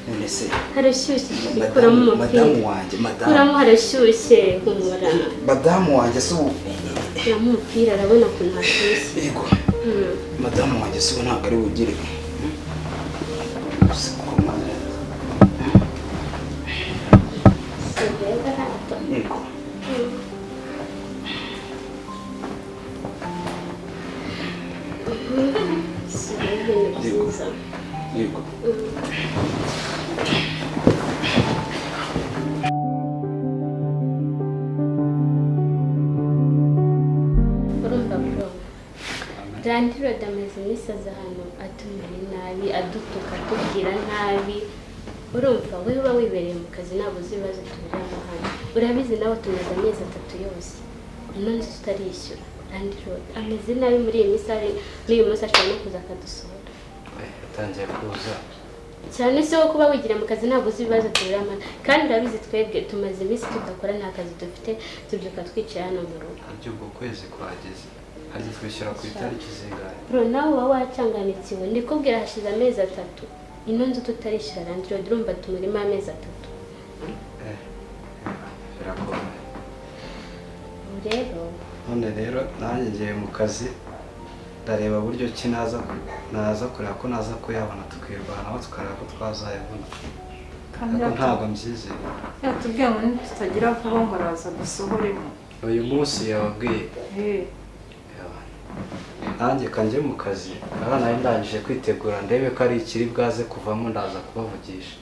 None se Harashyushye, kuramo madamu umupira. Madamu wanjye, madamu. Kuramo, harashyushye, humura. Madamu wanjye se ubu Kuramo umupira, arabona ukuntu hashyushye. Yego. Madamu wanjye se ubu ntabwo ari bugire. Si heza hato. Yego. Si ibintu byiza. Yego. Urumva bro, landlord amaze iminsi aza hano atumira nabi, adutuka, atubwira nabi. Urumva wowe uba wibereye mu kazi, ntabwo uzi ibibazo tuberamo hano. Urabizi nawe, tumaze amezi 3 yose ino nzu tutarishyura. Landlord ameze nabi muri iyi minsi, ari n'uyu munsi ashobora no kuza akadusohora. Yatangiye kuza. Cyane se wo kuba wigira mu kazi, ntabwo uzi ibibazo tuberamo hano. Kandi urabizi twebwe tumaze iminsi tudakora, nta kazi dufite, tubyuka twicaye hano mu rugo. Harya ubwo kwezi kwageze, harya twishyura ku itariki zingahe? Bro, nawe uba wacanganikiwe. Ndikubwira, hashize amezi 3 ino nzu tutarishyura landlord. Urumva tumurimo amezi 3. Birakomeye. Ubu rero None rero nanjye ngiye mu kazi, ndareba buryo ki naza kureba ko naza kuyabona, tukirwanaho tukareba ko twazayabona. Kandi Ariko ntabwo mbyizeye. yatubwiye ngo nitutagira vuba ngo araza dusohoremo. Uyu munsi yababwiye? Eh. Nanjye kanjye mu kazi aha, nari ndangije kwitegura, ndebe ko ari ikiri bwaze kuvamo, ndaza kubavugisha.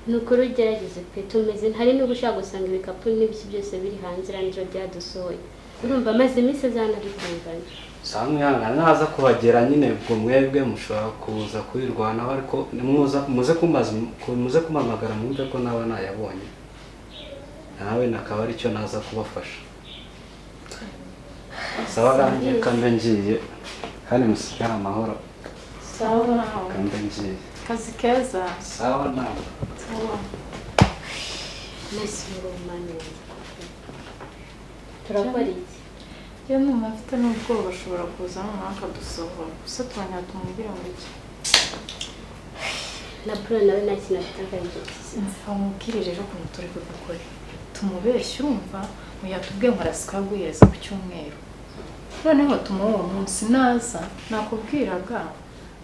Ni ukuri ugerageze pe, tumeze hari n'ubwo ushobora gusanga ibikapu n'ibiki byose biri hanze, landlord yadusohoye. Urumva amaze iminsi aza hano ari kunganya. Saa mwihangana, naza kuhagera nyine ubwo mwebwe mushobora kuza kwirwanaho, ariko nimuza muze kumbaza, muze kumpamagara mwumve ko naba nayabonye, nawe nakaba aricyo naza kubafasha. Sawa, rangiye kambe ngiye, kandi musigare amahoro. Sawa nawe. Kambe ngiye. Kazi keza. Sawa nawe. Sawa. Nese ngo mani yanjye, turakora iki? Yewe, numva mfite n'ubwoba, ashobora kuza noneho akadusohora gusa. Tubanya tumubwire ngo iki? Na bro nawe nta kintu afite akabigeza. Mva mubwire rero ukuntu turi bubikore, tumubeshye. Urumva ngo yatubwiye ngo arasika guhereza ku cyumweru, noneho tumuhe uwo munsi naza. Nakubwiraga,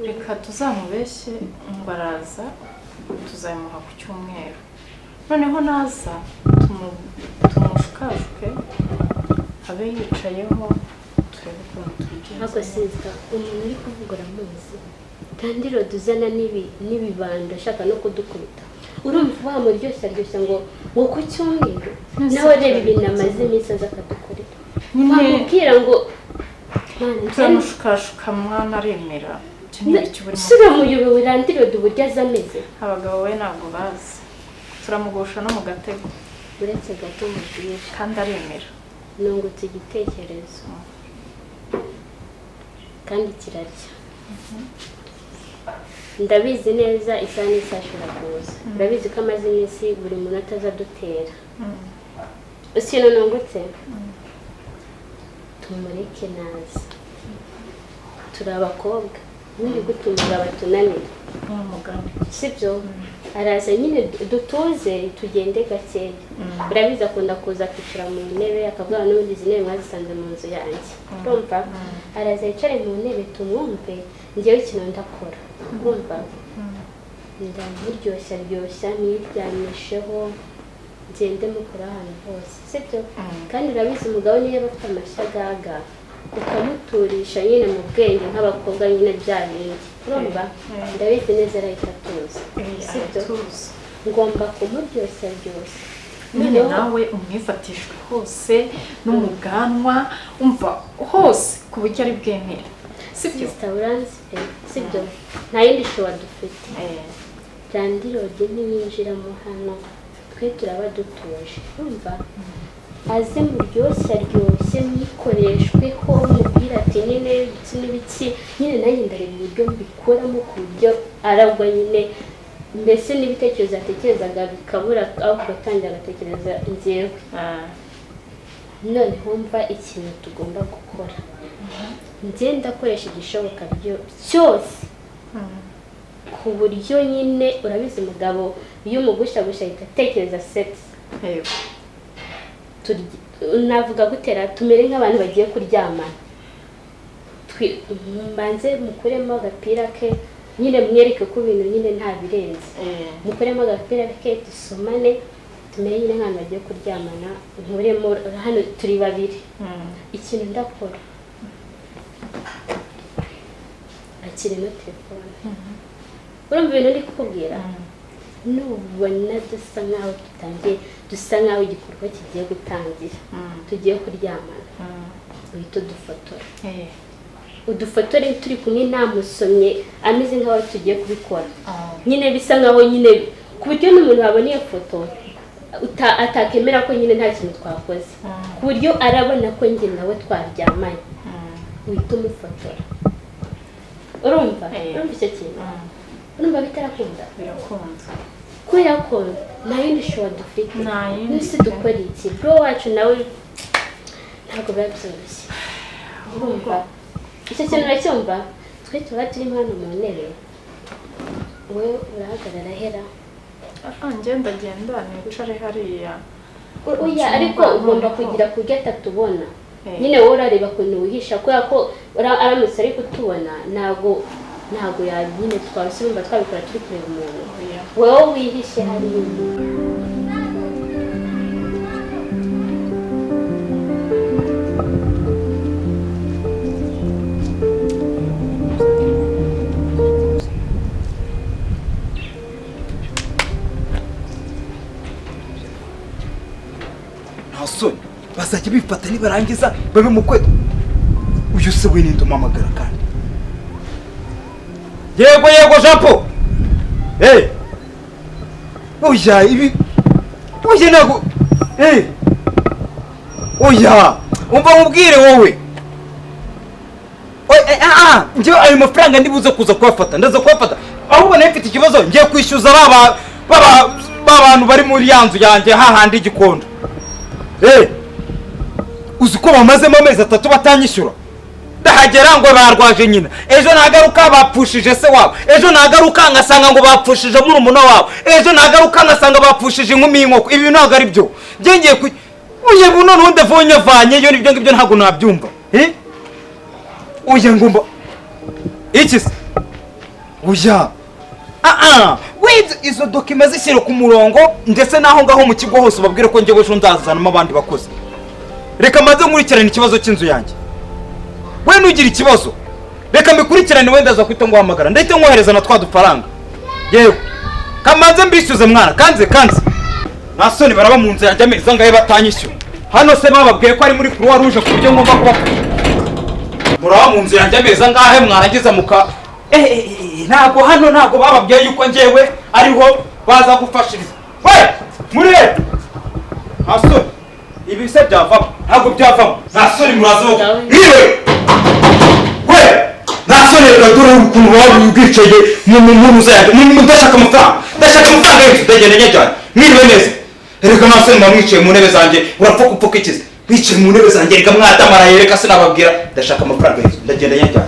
reka tuzamubeshye ngo araza, tuzabimuha ku cyumweru. Noneho naza tumushukashuke abe yicayeho, turebe ukuntu tubigenza. Ariko sinzi umuntu uri kuvuga, uramuzi, landlord uzana n'ibibando ashaka no kudukubita. Urumva wamuryoshya aryoshya ngo ku cyumweru. Nese Nawe reba ibintu turabigenza. amaze iminsi aza akadukorera. Nyine Wamubwira ngo "Mwana, turamushukashuka mwana aremera. Icyo ni ibiki burimo? Si uramuyobewe landlord uburyo aza ameze? Abagabo we ntabwo bazi, turamugusha no mu gatego. Uretse gato mubwire. Kandi aremera. Nungutse igitekerezo kandi kirarya. Ndabizi neza isaha n'isaha ashobora kuza. Urabizi ko amaze iminsi buri munota aza adutera. Ikintu nungutse, tumureke naza. Turi abakobwa, ubundi gute umugabo atunanira? Wa mugani. Sibyo, araza nyine dutuze, tugende gakeya. Urabizi akunda kuza akicara mu ntebe, akavuga ngo n'ubundi izi ntebe mwazisanze mu nzu yanjye. Urumva araza yicare mu ntebe tumwumve. Njyewe ikintu ndakora, urumva, ndamuryoshya ryoshya, niryamisheho, ngende mukora ahantu hose, sibyo? Kandi urabizi umugabo niyo aba afite amashagaga, ukamuturisha nyine mu bwenge nk'abakobwa nyine bya bindi, urumva ndabizi neza arahita atuza, sibyo? Aratuza. Ngomba kumuryoshya ryoshya. Nyine nawe umwifatishwe hose no mu bwanwa, umva hose, ku buryo ari bwemere, sibyo? Sister, uranzi pe, sibyo? Nta yindi choix dufite. Landlord ntiyinjiramo hano, twe turaba dutuje. Urumva aze muryoshye aryoshye, mwikoreshweho, mubwire ati nyine ibiki n'ibiki nyine, nanjye ndareba uburyo mbikuramo ku buryo aragwa nyine, mbese n'ibitekerezo yatekerezaga bikabura, aho kugatangira agatekereza njyewe. Noneho mva ikintu tugomba gukora, njye ndakoresha igishoboka byose. Ku buryo nyine urabizi umugabo iyo umugusha ahita atekereza sex. Yego. Navuga gutera tumere nk'abantu bagiye kuryamana. Mbanze mukuremo agapira ke nyine mwereke ko ibintu nyine nta birenze. Mukuremo agapira ke dusomane tumere nyine nk'abantu bagiye kuryamana, nkuremo hano turi babiri. Ikintu ndakora akiri no telefone. Urumva ibintu ndi kukubwira? Nubona dusa nkaho tutangiye, dusa nkaho igikorwa kigiye gutangira, tugiye kuryamana, uhita udufotora. Udufotore turi kumwe namusomye ameze nkaho tugiye kubikora. Nyine bisa nkaho nyine ku buryo n'umuntu wabona iyo foto atakemera ko nyine nta kintu twakoze. Ku buryo arabona ko njye nawe twaryamanye. Uhita umufotora. Urumva? Urumva icyo kintu? Urumva bitarakunda? Birakunda. Kubera ko nta yindi showa dufite. Nisi dukora iki? Bro wacu nawe ntabwo biba byoroshye. Urumva? Icyo kintu uracyumva? Twe tuba turimo hano mu ntebe. Wowe urahagarara hera. Ngenda genda nicare hariya. Oya ariko ugomba kugira kurya atatubona. Nyine wowe urareba ukuntu wihisha kubera ko aramutse ari kutubona ntabwo nyine twabisubira twabikora turi kureba umuntu. Wowe wihishe hariya. Nta soni bazajya bifata nibarangiza babe mu kweto. Uyu se we ninde umamagara kandi? Yego yego Jean Paul. Eh. Oya ibi. Oya nago. Eh. Oya, umva mubwire wowe. Oya njye ayo mafaranga ndibuze kuza kuyafata, ndaza kuyafata. Ahubwo nayo mfite ikibazo ngiye kwishyuza baba bantu bari muri ya nzu yanjye hahandi igikondo. Eh. Uzi ko bamazemo amezi 3 batanyishyura. Ndahagera ngo barwaje nyina. Ejo nagaruka bapfushije se wabo. Ejo nagaruka ngasanga ngo bapfushije murumuna wabo. Ejo nagaruka ngasanga bapfushije inkumi y'inkoko. Ibi ntabwo ari byo. Ngiye ku uye buno nunde vonye vanye yo nibyo ngibyo ntabwo nabyumva. Eh? Uye ngomba iki se? Oya. Wait izo document zishyira ku murongo ndetse naho ngaho mu kigo hose babwire ko ngiye ejo ndazanamo abandi bakozi. Reka maze nkurikirane ikibazo cy'inzu yanjye. We nugira ikibazo reka mbikurikirane wenda aza kwita nguhamagara ndahita nkohereza na twa dufaranga. Yewe kamanze mbishyuze mwana kanze nta soni baraba mu nzu yanjye amezi angahe batanyishyura. Hano se bababwiye ko ari muri Croix Rouge ku buryo ngomba kubafasha. Muraba mu nzu yanjye amezi angahe mwarangiza muka ntabwo hano ntabwo bababwiye yuko njyewe ariho baza gufashiriza. We muri nta soni ibi se byavamo ntabwo byavamo nta soni muraza mwiwe. We nta soni dore ukuntu waba ubwicaye mu nzu yanjye ndashaka amafaranga y'inzu ndagenda nyajyana mwiriwe neza. Reka nta soni mwamwicaye mu ntebe zanjye urapfa gupfuka ikize wicaye mu ntebe zanjye reka mwatamaraye reka sinababwira ndashaka amafaranga y'inzu ndagenda nyajyana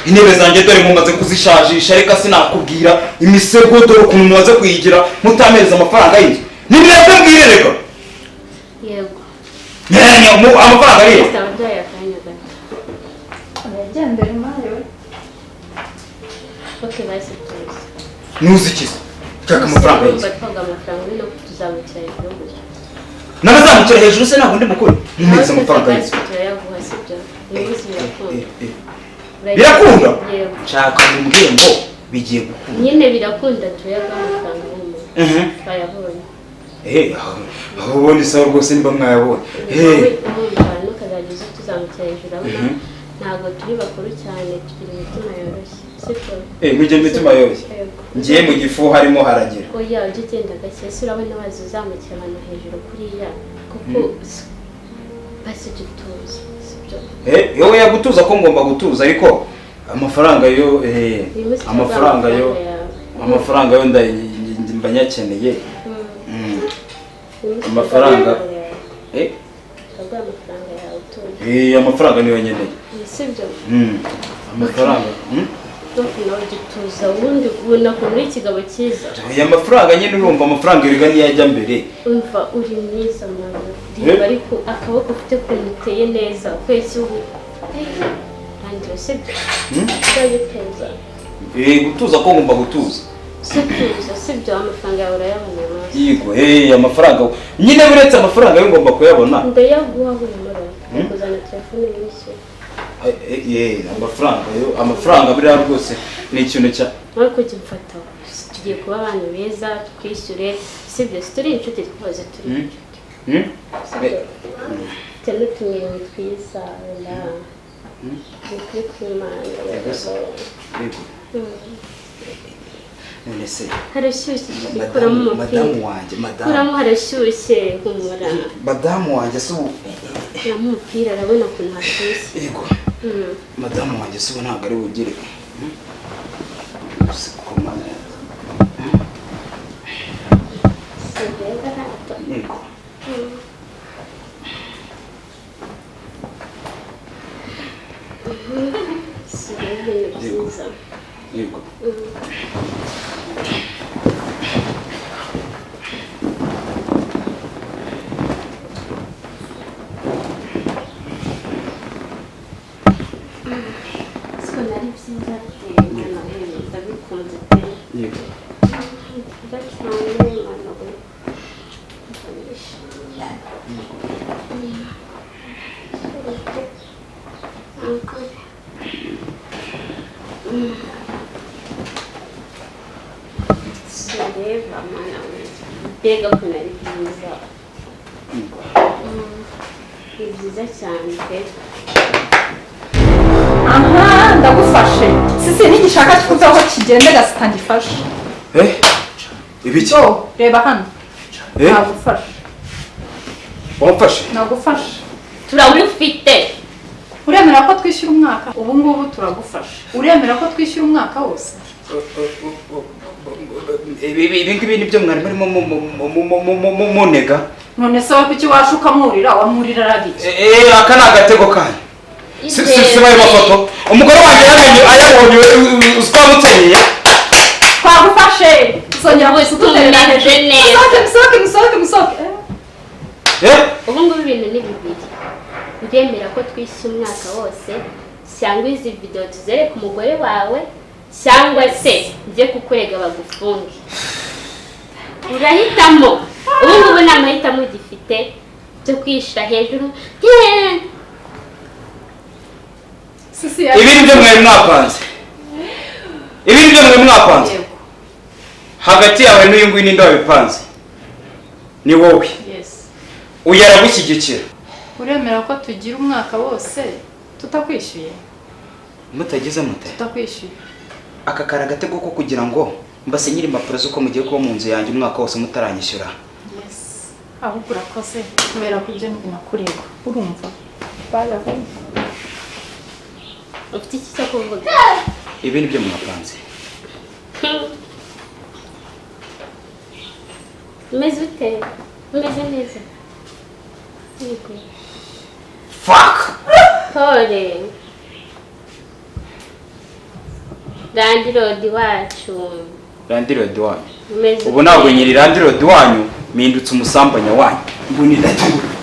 intebe zanjye dore mumaze kuzishajisha reka sinakubwira imisego dore ukuntu mumaze kuyigira mutamereza amafaranga y'inzu nimwebwe mbwire reka. Yego. Nyanya mu amafaranga ariyo. Yagendera mayo. Okay basi tuzi. Nuzi iki? Cyaka amafaranga y'inzu. Batwanga amafaranga no kutuzamukira hejuru. Nabazamukira hejuru se ntabwo ndi mukuru. Mumeze amafaranga y'inzu. Turayaguha sibyo? Nuzi birakunda. Birakunda? Nshaka mumbwire ngo bigiye gukunda. Nyine birakunda tuyaguha amafaranga y'umuntu. Twayabonye. Aho ubundi sawa rwose niba mwayabonye. Urumva ukazageza tuzamukira hejuru abona ntabwo turi bakuru cyane tugira imitima yoroshye. Sibyo? Mugira imitima yoroshye. Ngiye mu gifu harimo haragira. Oya ujye ugenda gake se urabona waza uzamukira abantu hejuru kuriya kuko basi ujye utuza. Sibyo? Yowe yagutuza ko ngomba gutuza ariko amafaranga yo amafaranga yo mba nyakeneye. Amafaranga amafaranga niyo nkeneye. Sibyo? Amafaranga. Nawe jya utuza ubundi ubona ukuntu uri ikigabo cyiza. Aya mafaranga nyine urumva amafaranga erega niyo ajya mbere. Umva uri mwiza mama. Reba ariko akaboko ufite ukuntu uteye neza ukwezi ubu. Kandi sibyo? Uzajya utuza. Gutuza ko ngomba gutuza. Si tuza sibyo, amafaranga yawe urayabona maze. Yego, amafaranga nyine uretse amafaranga yo ngomba kuyabona. Ndayaguha humura. Kuzana telefone yishyura. Amafaranga yo, amafaranga buriya rwose ni ikintu cya Ariko jya umfata, tugiye kuba abantu beza twishyure sibyo, turi inshuti twose turi inshuti. Sibyo? Mfite n'utunyoni twiza wenda. Ni ukuri kw'Imana. Yego se. Yego. None se Harashyushye, kuramo umupira. Madamu wanjye, madamu. Kuramo harashyushye, humura. Madamu wanjye se ubu. Kuramo umupira, arabona ukuntu hashyushye. Yego. Madamu wanjye se ubu ntabwo ari bugire. Yego. Yego. Yego. Mbega ukuntu ari byiza, ni byiza cyane pe. Aha ndagufashe sisi nigishaka kuza aho kigende gasita ngifashe. Ibiki? Reba hano. Nagufashe. Wamfashe? Nagufashe. Turamufite. Uremera ko twishyura umwaka? Ubu ngubu turagufasha. Uremera ko twishyura umwaka wose? Ibi ngibi nibyo mwari murimo munega. None se kuki waje ukamwurira, wamwurira aragiki? Aka ni agatego kanyu. Si ayo mafoto. Umugore wanjye yamenye ayabonye utwamutenyeye. Twagufashe. Uzongera kuduterera hejuru. Musohoke, musohoke, musohoke. Ubu ngubu ibintu ni bibiri. Uremera ko twishyura umwaka wose cyangwa izi video tuzereka umugore wawe, cyangwa se njye kukurega bagufunge. Urahitamo. Ubu ngubu nta mahitamo ugifite byo kwishyira hejuru. Ibi nibyo mwari mwapanze. Ibi nibyo mwari mwapanze. Hagati yawe n'uyu nguyu ninde wabipanze? Ni wowe. Uyu aragushyigikira. Uremera ko tugira umwaka wose tutakwishyuye? Mutagize mute? Tutakwishyuye. Aka kari agatego ko kugira ngo mbasinyire impapuro z'uko mugiye kuba mu nzu yanjye umwaka wose mutaranyishyura. Yes. Ahubwo urakoze kubera ko ibyo nakureba. Urumva? Ufite iki cyo kuvuga? Ibi nibyo mwapanze. Umeze ute? Umeze neza? Yego. Fuck! Pole. Landlord wacu. Landlord wanyu. Ubu ntabwo nyiri landlord wanyu, mpindutse umusambanya wanyu. Mbuni ndatura.